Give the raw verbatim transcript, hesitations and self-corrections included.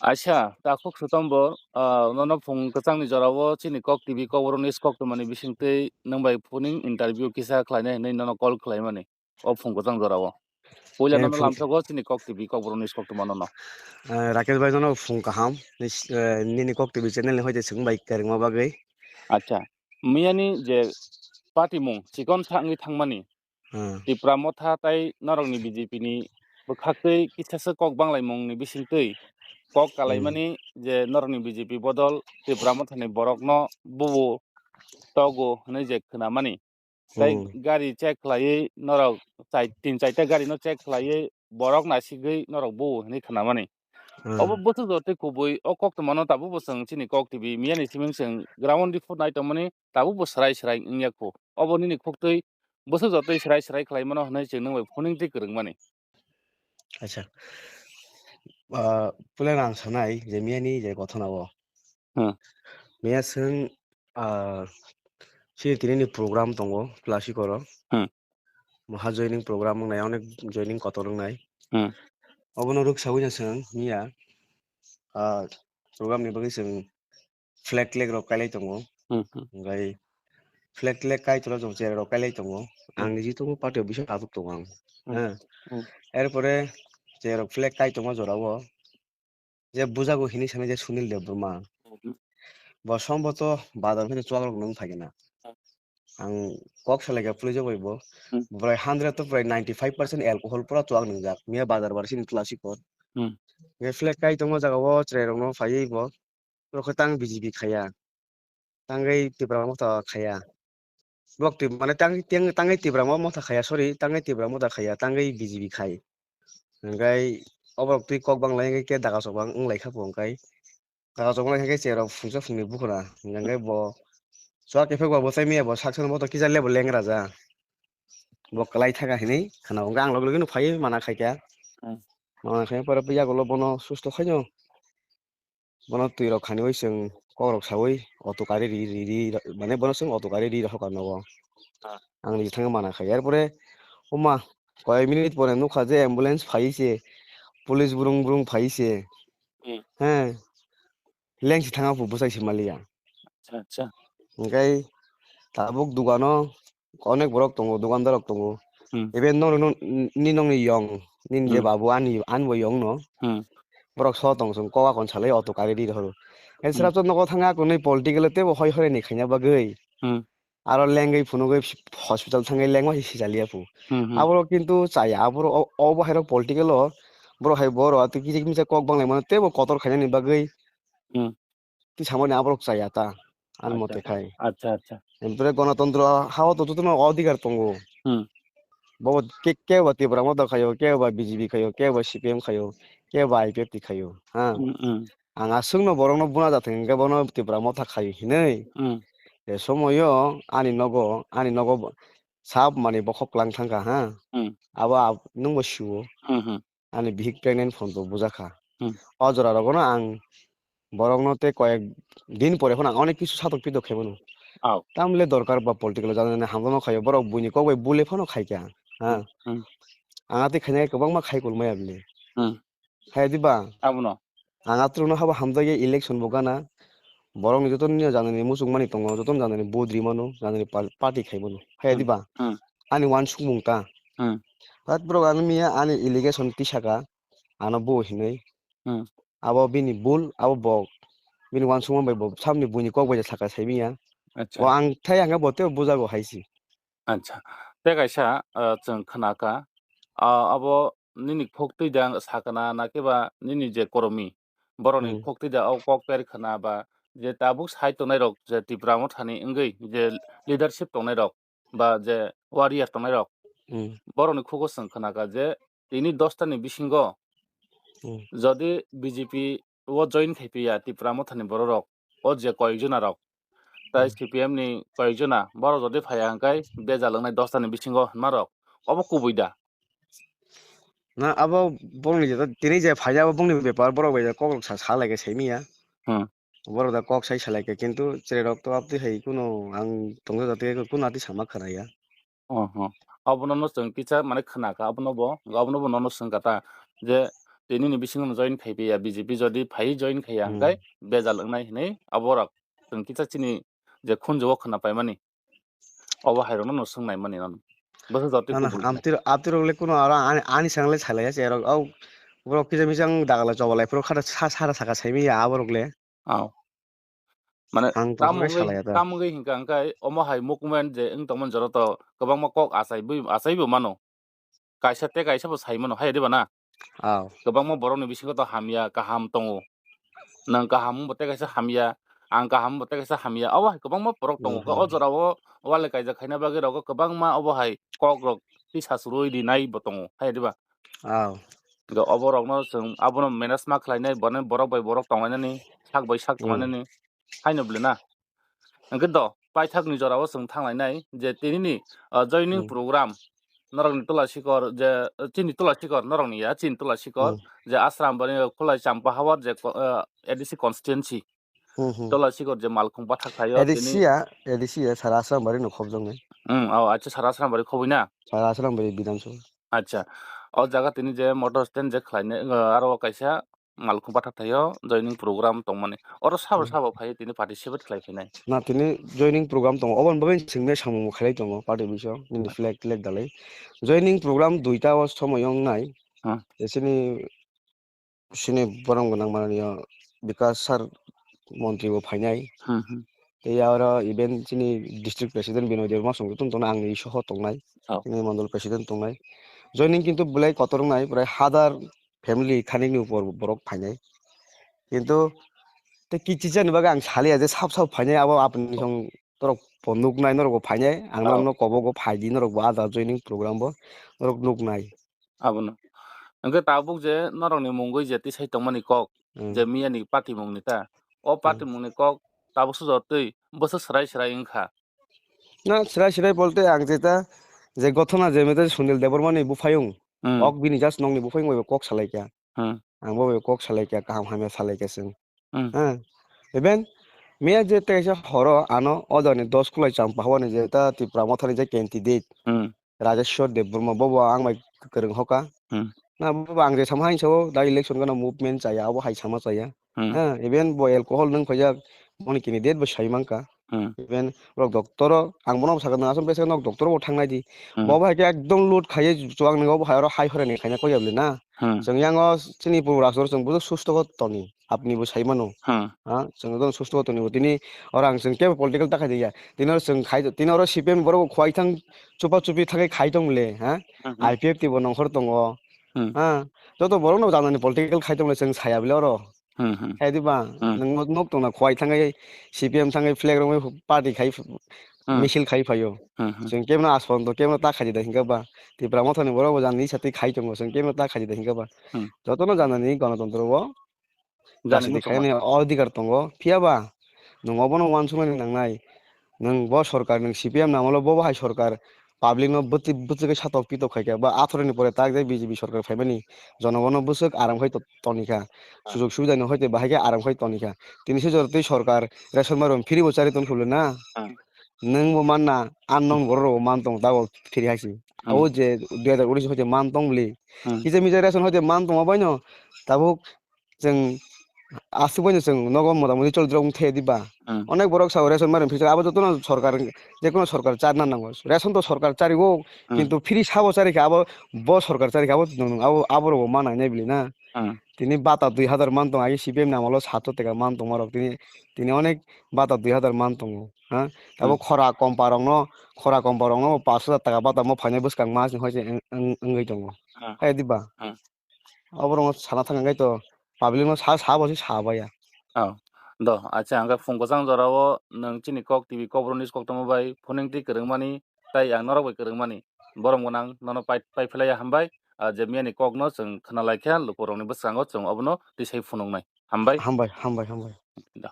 Aisa, takhuk Sutombo, ah, nono phung kwchangni jorao chini Kok T V Kokborok news koktwmani bisingtwi nwng bai phuning interview kisa khlainai hwnwi nono call khlaimani, o phung kwchang jorao. Puila Tei nono phung lamsogo chini Kok T V Kokborok news koktwma nono. Ah, Rakesh bhai, nono phung kaham, nis-, eh, nini Kok T V channel ni hoite swng bai kwrwngma bagwi. Acha, miyani je patimung chikon sa wngwi thangmani, Hmm. Tipra Motha tai norokni B J P ni bwkhaktwi kisasa kok banglaimungni bisingtwi kok Hmm. kalaimani je norokni B J P bodol Tipra Mothani borokno bubo togo hwnwi je khwnamani. Tai Hmm. gari check khlaiwi norok chai-, tin chaita gari no check khlaiwi borok naisigwi norok bubo hwnwi khwnamani. Hmm. Obo bwswk jotoi kubui o koktwmano tabukbo chwng chini Kok T V miyani siming chwng ground report nai tongmani tabukbo swrai swrai wngya kho. Obo nini khuktwi bwswk jotoi swrai swrai khlaimano hwnwi chwng nwng bai phuning twi kwrwngmani. Acha. Ah, puila ang sanai je miyani je gothona o. Hmm. Miya chwng, ah, chini tinini program tongo, Plasikoro. Hmm. Maha joining program wngnai, onek joining kotor wngnai. Hmm. Obono rwksawi no chwng miya, ah, program ni bagwi chwng flag leg rok kailai tongo. Hmm, hmm. Hwnkhai flag leg kai toro chwng cherai rok kailai tongo. Hmm. Ang niji tongo party o bisingo tabuk tongo ang. Hmm. Ha. Hmm. Erpore cherai rok flag kai tongma jora o je bujago hinwi sanai je Sunil Debbarma. Hmm. Bo somboto badar phai chuak rok nung phai gana. Hmm. Ang kok salai kha police o bai bo. Hmm. Bwrai hundred to bwrai ninety five percent alcohol pura chuak nung jak. Miya badar bar sini Tulasik por. Hmm. Nge flag kai tongma jaga o cherai rok no phaiwi bo. Rokhe tang B J P khaya. Tangwi Tipra Motha khaya. Bok twi mane tangwi, tang-, tangwi Tipra Mo-, Motha khaya, sorry, tangwi Tipra Motha khaya, tangwi B J P khai. Hwnkhai oborok twi kok bang lai khe daga chok bang wng lai kha bo hwnkhai. Daga chok bang lai khe cherok phungsa phungni bukhuna. Hwnkhai bo chwk ephek ba bo tai miya bo saksa bo to kisa level lengra ja. Bo kwlai thaga hinwi khana hwnkhai ang log logino phaiwi mana khai kha. Hmm. Mana khai pore yagulo bono susto khaino. Bono twi rok khaniwi chwng kok rok sawi auto kari ri, ri, ri, mane bono chwng auto kari ri rohor ka nogo. Ah. Ang niji thangwi mana khai. Erpore, oma, koi minute pore nukha je ambulance phai se, police brung brung phai se. Hmm. He, lengsi thangma phu bwsai se maliya. Acha, acha. Hwnkhe tabuk dugano onek borok tongo, dukandar rok tongo. Hmm. Even nokni, nokni, nini nokni yong, nini je Hmm. babu ani, ani bo yong no. Hmm. Borok so tong song kowa kon salai auto kari ri rohoro. He Hmm. srapsa nogo thanga kunui political tebo hoi hore ni khaina bagwi. Hmm. Aro lengwi phunugwi hospital thangwi lengma si sijaliya phu. Hmm, hmm. Aborok kintu chaya, aborok o, obo hairok political o, borok hai boro ati kisa kisa kok banglai mano tebo kotor khainani bagwi. Hmm. Twi samani aborok chaya ta, ani Acha, mote khai. Acha, acha. Empore gonotontro hao to jotono odhikar tongo. Hmm. Bo ke, ke ba Tipra Motha khayo, ke ba B J P khayo, ke ba C P M khayo, ke ba I P F T khayo, ha. Hmm, hmm. Ang aswkno borokno buna jathang hwnkhe bono Tipra Motha khayo hinwi. Hmm. Je somoyo ani nogo, ani nogo bo-, sap mani bokhok klang thangkha, ha. Hmm. Abo ab-, nwngbo sio. Hmm, hmm. Ani bihik pregnant phone to bujakha. Hmm. O jora rogono ang borokno tei koyek din pore phano ang onek kisu satok pitok khaimano. Au. Tamle dorkar ba political jana jani hamjakno khaio, borok buini kok bai bule phano khaikha. Ha. Hmm, hmm. Ang atwi khainai kwbangma khai kulmaya bini. Hmm. Hai diba? Abono. Ang atrokno habo hamjakya election bo gana. Borokni joto nini janani muchungmani tongo, joto janani vote rimano, janani pal-, party khaimano. Hai Hmm. diba? Hmm. Ani uansukmung ta. Hmm. But borok ano miya ani allegation tisaka, ano bo hinwi. Hmm. Abo bini bul, abo bo bini uansukma bai bo samni buini kok bai saka sai miya. Acha. Bo ang thai ang bo tei bujago hai si. Acha. Tei kaisa, ah, chwng khnakha, ah, abo nini khok twi da sakna na khe ba nini je koromi, borokni Hmm. khok twi da o kok per khna ba je tabuk sai tongnai rok je Tipra Mothani wngwi je leadership tongnai rok ba je warrior tongnai rok, Hmm. borokni khugo chwng khnakha je tini dosta ni bisingo Hmm. jodi B J P o join khai piya Tipra Mothani borok rok, o je koyek jona rok, tai Hmm. C P M ni koyek jona borok jodi phaiya hwnkhe bejal wngnai dosta ni bisingo hwnma rok, obo kubui da? Na abo bongni je tini je phaiya abo bongni bepar, borok bai je kok rok sa, sa lai khe sai miya. Hmm. Borok da kok sai salai khe, kintu cherai rok to abtwi hai kuno ang tongsa jati khe kuno ati sama khna ya. Oho. Abono no chwng kisa mane khna kha, abono bo, abono bo nono swng kha ta je tini ni bisingo no join khai ya, B J P jodi phai join khai ya, hmm, hwnkhe bejal wngnai hinwi abo rok chwng kisa chini je khunju o khwna paimani, obo hai rokno no swngnai mani nono. Bwswk jotwi Ano kubul khe. Amtwi, amtwi rok le kuno aro ani, ani sang le salai ya se rok, au borok kisa misa wng dagala chobalai phuru khata sa, sara saka saimanya abo rok le. Au. Mane ang tamo tongthokgwi wngwi, salai ya ta. Tamo wngwi hinkha hwnkhe omo hai movement je wng tongmani jora to kwbangma kok achaiwi, achaibo mano. Kaisa tei kaisa bo sai mano, hai diba na? Au. Kwbangma borokni bisingo to hamya, kaham tongo. Nwng kaham wngbo tei kaisa hamya, ang kaham wngbo tei kaisa hamya. Obo hai kwbangma borok tongo. Hmm, o hmm. Jorao wale kaijak khaina bagwi rogo kwbangma obo hai kok rok tisa surwi rinai bo tongo, hai diba? Au. Ga obo rokno chwng abono manage ma khlainai, bono borok bai borok tonglainani, sak bai sak Hmm. tonglainani, haino bwle na? Hwnkhe do, paithakni jorao chwng thanglainai je tinini, ah, joining Hmm. program, norokni tola sikor je, chini tola sikor, norokni ya, chini tola sikor, Hmm. je Asrambari Khulai Champa Hawar je ko-, ah, A D C constituency, Hmm, hmm. Tola sikor je malkhung bathak thaio, A D C tini ya, A D C ya, sara Asrambari no khobjaknai. Hmm, oh, acha, sara Asrambari khobwi na? Sara Asrambari Bidhan Sabha. Acha, o jaga tini je motor stand je khlainai, ah, aro kaisa malkhung bathak thaio joining program tongmani. Oro sabo Hmm. sabo phai tini participate khlai phainai. Na tini joining program tongo. Oboni bagwi chwngno samung khlai tongo party biso. Nini Hmm. flag, flag dalai. Joining program duita o somoi wngnai. Hmm. Chini, chini borom gwnang mananiya Bikas sir montri bo phainai. Hmm, hmm. Tei aro even chini district president Binoy Debbarma song tong tong ang ni soho tongnai. Oh. Chini mondol president tongnai. Joining kintu belai kotor wngnai, prai hazar family khanikni upor borok phainai. Kintu tei kichijani bagwi ang saliya je sab sab phainai abo apni song torok bo nuknai, norok bo phainai, ang norok no kobogo phaidi, norok bo ada joining program bo norok nuknai. Abono. Hwnkhe tabuk je norokni mungwi je tisai tongmani kok, Hmm. je miyani patimungni ta, o Hmm. patimungni kok tabuk sujotwi bwswk swrai swrai wngkha. Na, swrai swrai bolte ang jeta je gothona je mete Sunil Debbarmani buphayung, Hmm. ok bini just nokni buphayung bai kok salaikha. Hmm. Ang bo bai kok salaikha, kaham hamya salaikha chwng. Hmm. Ha. Even miya je teisa horo ano o jani dos kulai Champa Hawani je ta Tipra Mothani je candidate Hmm. Rajeshwar Debbarma bobo ang bai kwrwng hoka. Hmm. Na bobo ang je sama hain sao da election gana movement chaya abo hai sama chaya. Hmm. Ha, even bo alcohol nung phaijak moni candidate bo sai manka. Hmm. Even rok doctor o ang bono sakha nang asam bese nok doctor bo thangnai di. Hmm. Bobo hai khe ekdom load khaiye chuwak nang obo hai oro hai hore ni khaina koi abli na. Hmm. Chwng yang o chini pura asor chwng bodo susto ko toni. Apni bo sai mano. Hmm. Ha, chwng ekdom susto ko toni bo tini oro ang chwng kebo political ta khai diya. Tini oro chwng khai, tini oro C P M borok bo khwai thang chupa chupi thangwi khai tong le, ha? Hmm, hmm. I P F T bo nongkhor tongo. Hmm. Ha? Joto borok no janani political khai tong le chwng saya bile oro. Hmm, hmm. Hai di ba? Hmm. Nwng nok, nok tongna khwai thangwi C P M thangwi flag rwngwi party khai Hmm. misil khai phaio. Hmm, hmm. Chwng kebno aswk to kebno ta khaidi da hinkhe ba. Tipra Mothani borok bo janani satwi khai tongo chwng kebno ta khaidi da hinkhe ba. Hmm. Jotono janani Ganatantro o Jani Rajniti muchungma. Khainani odhikar tongo. Phiya ba nwng obono uansuknani nangnai. Nwng bo sorkar, nwng C P M ni amolo bo bahai sorkar public no bwtwi, bwtwi khe satok pitok khai kha. Ba atharo ni pore tak je B J P sorkar phaimani jonogono bwswk aram khai to-, toni kha. Ah. Sujog subida ni hoite bahai khe aram khai toni kha. Tini se jora twi sorkar ration mairum free bo chari tong thubli na. Ah. Nwng bo manna, unknown borok rok bo man tong tabok free hai se. Hmm. Abo je dui hajar unis hoite man tong bli. Hmm. Kisa misa ration hoite man tong bai no tabuk chwng aswk bai no chwng nogo mota moti choli rok wng thaya di ba. Hmm. Onek borok sao ration mairum free abo jotono sorkar, jekono sorkar charna nango. Ration to sorkar charigo, hmm, kintu free sabo chari kha abo, bo sorkar chari kha abo, abo, abo rok bo ma nainai bili na. Hmm. Tini bata dui hajar man tong, agi C P M ni amolo satsho taka man tongma rok tini, tini onek bata dui hajar man tongo. Ha? Abo, hmm, khora kompa rokno, khora kompa rokno pash hajar taka bata mo phainai bwskang mas ni hoi se wng, wng, wngwi tongo. Hmm. Hai di ba? Hmm. Oborok sana thang khe to public no sa, sa bo se sa baya. Oh. Do, acha, hwnkhe phung kwchang jorao nwng chini Kok T V Kokborok news koktwma bai phuning twi kwrwngmani, tai ang norok bai kwrwngmani. Borom gwnang nono pai, pai phlaiya hambai. Ah, je miyani kokno chwng khna lai khe lukurokni bwskango chwng obono tisai phunuknai. Hambai. Hambai, hambai, hambai. Do.